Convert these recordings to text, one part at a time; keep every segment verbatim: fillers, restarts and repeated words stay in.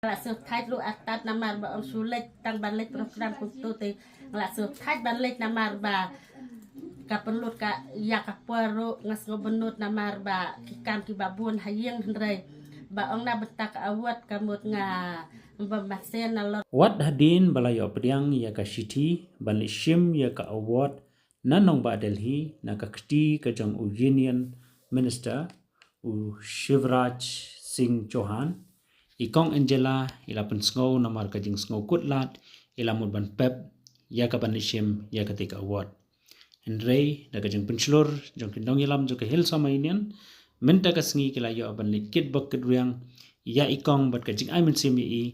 Nga la sngewthuh lu artat namar ba ong shu leit tang ban leit program kumtu te nga la sngewthuh ban leit namar ba ka pynlut ka ïa ka por ruh nga sngewbynnud namar ba ki kam kiba bun ha ïing hynrei ba ong na bynta ka award ka mut nga ba masen na lor. Wat hadien ba la ïoh pdiang ïa ka shithi ban leit shim ïa ka award na nongbah Delhi na ka kti ka jong u Union Minister u Shivraj Singh Chouhan, i Kong Angela i la pynsngew namar ka jingsngew kut lad i la mut ban pep ïa ka ban leit shim ïa kata ka award. Hynrei da ka jingpynshlur jong ki nongïalam jong ka Hillsong Union, mynta ka sngi ki la ïoh ban leit kit bok kit riang ïa i Kong bad ka jingai mynsiem ïa i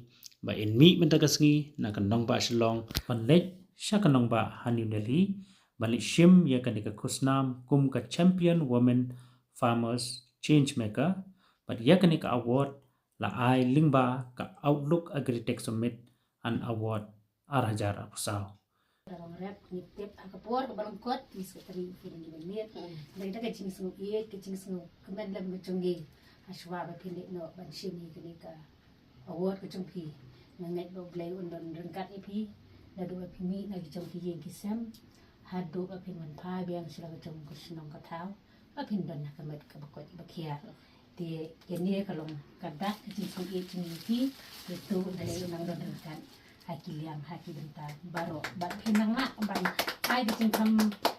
ba in mih mynta ka sngi na ka nongbah Shillong ban leit sha ka nongbah ha New Delhi ban leit shim ïa kane ka khusnam kum ka Champion Women Farmers Change Maker bad ïa kane ka award la ai lyngba ka Outlook Agritech Summit and Award ar hajar arphew saw. Ka long rep ngi tip ha ka por ka ba long kot ngi sngewthuh phi ngi ban miet. Dei da ka jingsngew ïeit ka jingsngew kmen lem ka jong ngi. Ha shuwa ba phi leit noh ban shim ïa kane ka award ka jong phi. Nga ngeit ba U Blei un don ryngkat ïa phi. Naduh ba phi mih na ki jong ki ïing ki sem haduh ba phin wan phai biang sha la ka jong ka shnong ka thaw. Ba phin don ha ka met ka ba koit ba khiah. Te kane ka long ka dak ka jingsngewthuh jong ngi phi. Te to U Blei un nang don ryngkat ha ki liang ha ki bynta baroh. Bad phin nang lah ban ai ka jingkham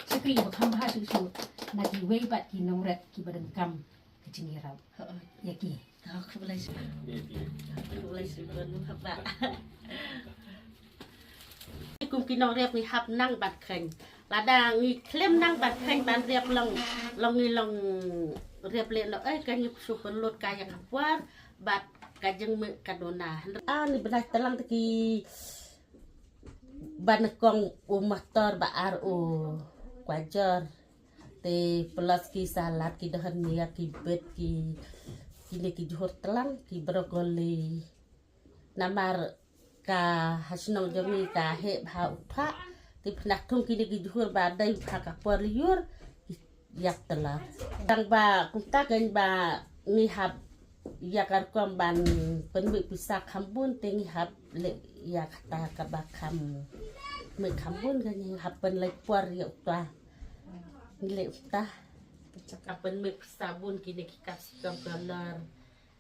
shakri ba kham bha shuh shuh na kiwei pat ki nongrep kiba donkam ka jingïarap ïa ki. Khublei shibun. Khublei shibun haba. Kum ki nongrep ngi hap nang ban kheiñ. Lada ngi khlem nang ban kheiñ ban rep long, long ngi long rep leh noh, eh, ka ngi shu pynlut ka ïa ka por bad ka jingmih ka duna. Ah, ngi bnai tlang te ki ban kong u motor ba ar u kwajor. Te plus ki salad ki dohon nia ki bet ki, kine ki jhur tlang ki broccoli. Namar ka ha shnong jong ngi ka heh bha u thah. Te pynah thung kine ki jhur ba dei bha ka por lyiur ki ïap tlang. Tang ba kumta kein ba ngi hap ïa ka rukom ban pynmih pisa kham bun te ngi hap leh ïa kata kaba kham mih kham bun ka ngi hap pynleit por ïa uta. Ngi leh uta. Ka pynmih pisa bun kine ki capsicum color,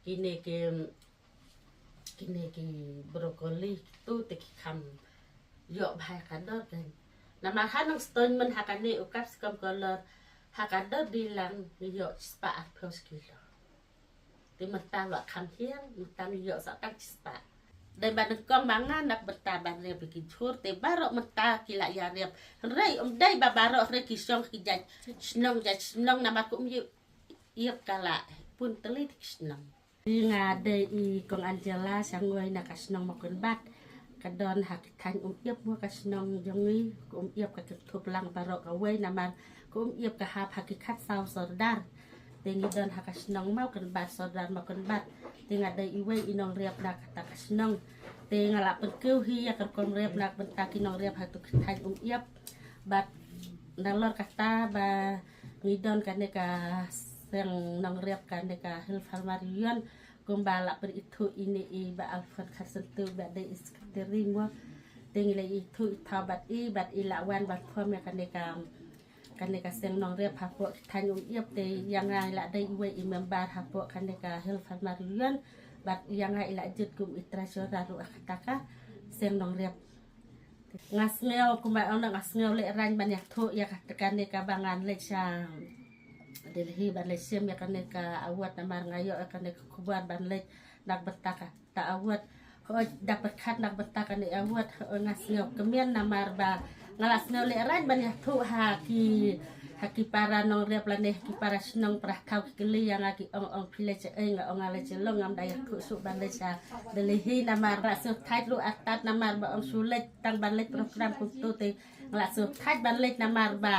kine ki, kine ki broccoli, kitu te ki kham ïoh bha ha ka dor kein. Namar ha nang ston myn ha kane u capsicum color ha ka dor dilang ngi ïoh shispah arphew shi kilo. Te mynta la kham hiar, mynta ngi ïoh sa tang shispah. Dei ba nyngkong ma nga na ka bynta ban rep ïa ki jhur te baroh mynta ki la ïa rep. Hynrei ym dei ba baroh, hynrei ki shong ki jait shnong jait shnong namar kum ïa ïap ka la pun tylli te ki shnong. Nga dei i Kong Angela Shangoi na ka shnong Mawkynbat. Ka don ha ki thaiñ Umyiap mo ka shnong jong ngi, ka Umyiap ka kynthup lang baroh kawei namar ka Umyiap ka hap ha ki khatsaw sordar. Te ngi don ha ka shnong Mawkynbat, sordar Mawkynbat. Te nga dei iwei i nongrep na kata ka shnong. Te nga la pynkiew hi ïa ka rukom rep na ka bynta ki nongrep ha tu ki thaiñ Umyiap. Bad nalor kata ba ngi don kane ka seng nongrep kane ka Hill Farmer Union. Kumba la pynithuh ine i Bah Alfred Kharsyntiew ba dei i secretary mo. Te ngi la ithuh i thaw bad i, bad i la wan ban form ïa kane ka, kane ka seng nongrep hapoh ki thaiñ Umyiap te ïa nga i la dei iwei i member hapoh kane ka Hill Farmer Union. Bad ïa nga i la jied kum i treasurer ruh ha kata ka seng nongrep. Nga sngew kumba ong nga sngew lehraiñ ban ïathuh ïa ka, kane kaba ngan leit sha Delhi ban leit shim ïa kane ka award namar nga ïoh ïa kane ka khubor ban leit na ka bynta kata award. Hooid da pyrkhat na ka bynta kane award, hooid nga sngew kmen namar ba nga la sngew lehraiñ ban ïathuh ha ki, ha ki para nongrep lane ha ki para shnong para thaw ki kylli ïa nga ki ong ong phi leit shaei, nga ong nga leit sha Shillong, ngam da ïathuh shuh ban leit sha Delhi namar nga la sngewthuh lu artat namar ba ong shu leit tang ban leit program kumtu te nga la sngewthuh ban leit namar ba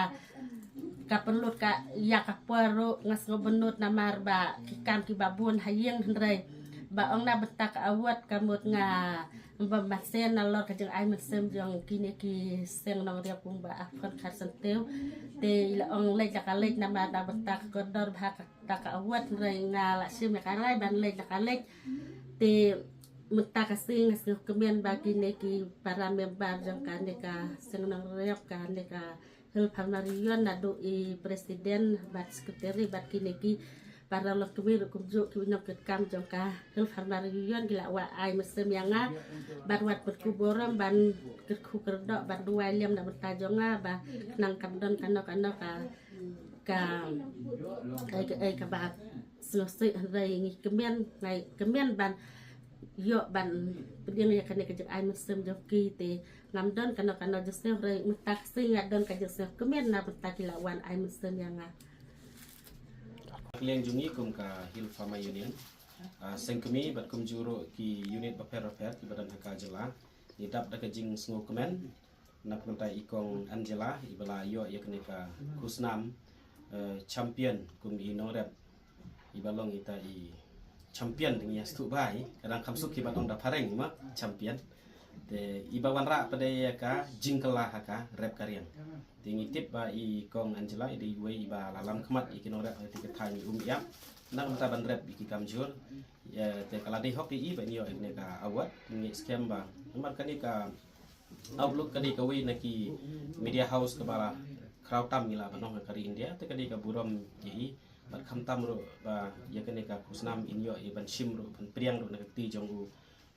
ka pynlut ka ïa ka por ruh nga sngewbynnud namar ba ki kam kiba bun ha ïing hynrei ba ong na bynta ka award ka mut nga ba masen nalor ka jingai mynsiem jong kine ki seng nongrep kumba Alfred Kharsyntiew. Te i la ong leit la ka leit namar na bynta ka kordor bha ka ta ka award hynrei nga la shim ïa ka rai ban leit la ka leit. Te Mynta ka sngi nga sngewkmen ba kine ki para member jong kane ka seng nongrep kane ka Hill Farmer Union, naduh i president bad secretary bad kine ki para longkmie ruh kumjuh ki nongkitkam jong ka Hill Farmer Union ki la wad ai mynsiem ïa nga bad wad pyrkhu burom ban kyrkhu kyrdoh ban duwai lem na bynta jong nga ba khnang kam don kano kano ka ka ei ka ei kaba sngewsih. Hynrei ngi kmen, ngi kmen ban ïoh ban pdiang ïa kane ka jingai mynsiem jong ki. Te ngam don kano kano jingsngew, hynrei mynta ka sngi nga don ka jingsngew kmen na bynta ki la wan ai mynsiem ïa nga. Ka liang jong ngi kum ka Hill Farmer Union, ah, seng kmie bad kumjuh ruh ki unit bapher bapher kiba don ha ka jylla, ngi dap da ka jingsngewkmen na ka bynta i kong Angela iba la ïoh ïa kane ka khusnam, eh, champion kum i nongrep iba long ita i champion. Te ngi ïa sngewthuh bha, i ka dang kham suk kiba long da phareng ma champion. Te iba wanrah pat de ïa ka jingkylla ha ka rep ka riang. Te ngi tip ba i kong Angela i dei iwei iba la lam khmat ïa ki nongrep ha ka thaiñ i um ïap na ka bynta ban rep ïa ki kam jur. Ïa, te ka la dei hok ïa i ban ïoh ïa kane ka award. Ngi skhem ba namar kane ka Outlook ka dei kawei na ki media house kaba la khraw tam ngi lah ban ong ha ka ri India, te ka dei ka burom ïa i. Bad khamtam ruh ba ïa kane ka khusnam in ïoh ïa ban shim ruh ban pdiang ruh na ka kti jong u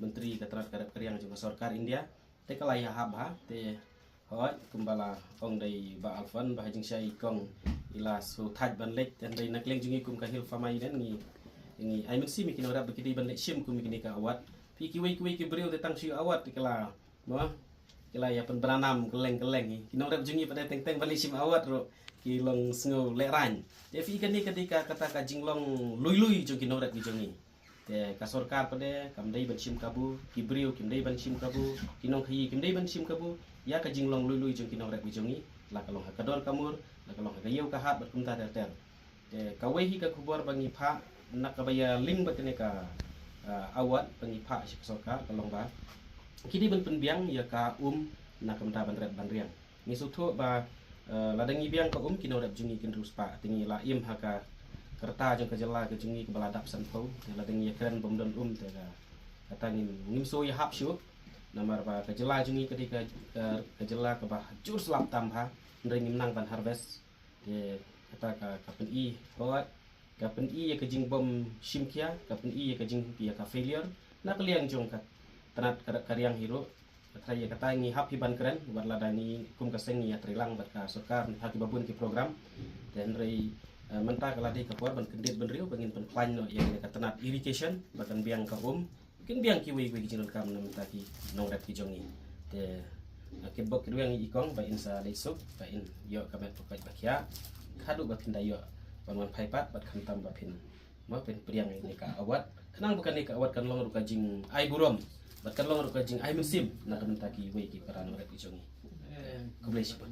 Myntri ka tnat ka rep ka riang jong ka sorkar India. Te ka la ïahap bha, te hooid kumba la ong da i Bah Alfon ba ha jingshai i kong i la shu thait ban leit, te hynrei na ka liang jong ngi kum ka Hill Farmer Union ngi, ngi ai mynsiem ïa ki nongrep ba ki dei ban leit shim kum ïa kine ka award. Phi kiwei kiwei ki briew te tang shu award te ki la, mo, ki la ïa pynbna nam kylleng kylleng hi. Ki nongrep jong ngi pat de teng teng ban leit shim award ruh ki long sngew lehraiñ. Te phi kane ka dei ka kata ka jinglong lui lui jong ki nongrep ki jong ngi. Te ka sorkar pat de kam dei ban shim kabu, ki briew kim dei ban shim kabu, ki nongkhaïi kim dei ban shim kabu ïa ka jinglong lui lui jong ki nongrep ki jong ngi, la ka long ha ka dor ka mur, la ka long ha ka ïew ka hat bad kumta ter ter. Te kawei hi ka khubor ba ngi phah na kaba ïa link bad kane ka, ah, award ba ngi phah sha ka sorkar ka long ba ki dei ban pynbiang ïa ka um na ka bynta ban rep ban riang. Ngi sngewthuh ba, eh, lada ngi biang ka um ki nongrep jong ngi ki hynriew spah, te ngi la im ha ka rta jong ka jylla ka jong ngi kaba la dap sanphew. Te lada ngi ïa kren bym don um te ka, kata ngim, ngim shu ïahap shuh. Namar ba ka jylla jong ngi ka dei ka, ka, ka jylla kaba jur slap tam bha, hynrei ngim nang ban harvest. Te kata ka, ka pyni hooid, ka pyni ïa ka jingbym shim khia, ka pyni ïa ka jing, ïa ka failure na ka liang jong ka tnat ka, ka riang hi ruh. Ka trai ïa kata ngi hap hi ban kren, wat lada ngi kum ka seng ngi ïatreilang bad ka sorkar ha kiba bun ki program. Te hynrei, eh, mynta ka la dei ka por ban kyndit bynriew ba ngin pynkhlaiñ noh ïa ka tnat irrigation ba kan biang ka um, kin biang kiwei kiwei ki jingdonkam na bynta ki nongrep ki jong ngi. Te, eh, kitbok kitweng ïa i kong ba in sa leit suk ba in ïoh ka met pakoit ba khia, haduh ba phin da ïoh ban wan phai pat bad khamtam ba phin, mo, phin pdiang ïa kane ka award. Khnang ba kane ka award kan long ruh ka jingai burom bad kan long ruh ka jingai mynsiem na ka bynta kiwei ki para nongrep ki jong ngi. Khublei shibun.